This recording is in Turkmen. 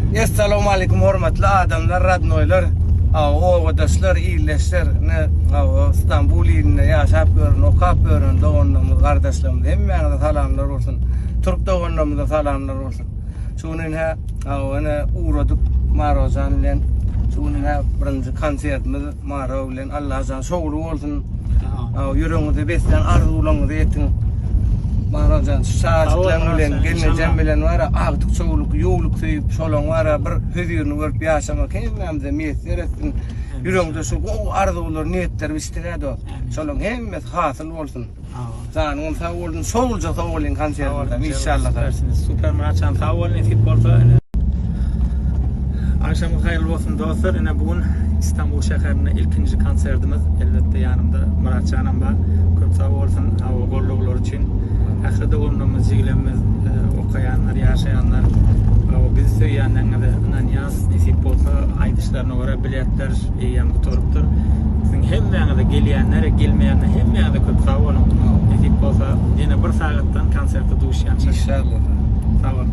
Essalawmaleýkum hormatly adamlar, radnoýlar, obadaşlar, ildeşler, ine Stambul ilinde ýaşap ýören, okap ýören doganlarymyz, gardaşlarymyz hemmäňize salamlar bolsun. Türk doganlarymyza salamlar bolsun. Şu gün ine, ine ugradyk Marojan bilen. Şu gün ine birinji konsertimiz Maro bilen Allajan şowly bolsun. Ýüregiňizde beslän arzuwlaryňyza ýetiň. Marojan şu çagajyklaryň bilen, gelnejem bilen bar agtyk çowluk, ýuwluk söýüp, şolaň bar bir hözirini görüp ýaşamak hemmämize miýesser etsin. Ýüregiňde şu gowy arzuwlar, niýetler bitsin-ä dost. Şolaň hemmesi hasyl bolsun. Janyňam sag bolsun, şowluja sag bolyň konsertinde inşallah. Süpersiniz. Süper Myratjan sag bol nesip bolsa ine. Agşamyňyz haýyrly bolsun dostlar. Ine bu gün Istanbul şäherinde ilkinji konsertimiz. Elbetde ýanymda Myratjanam bar. Köp sag bolsun hawa gollawlary üçin. Ähli doganlarymyz, jigilerimiz, e, okaýanlar, ýaşaýanlar, hawa bizi söýýänleriňize ynanýas. Nesip bolsa aýdyşlaryna görä biletler eýýäm gutarypdyr. Siziň hemmäňize gelýänler, gelmeýänler hemmäňize köp sag boluň. Nesip bolsa ýene bir sagatdan konsertde duşýançak. Inşallah. Sag boluň.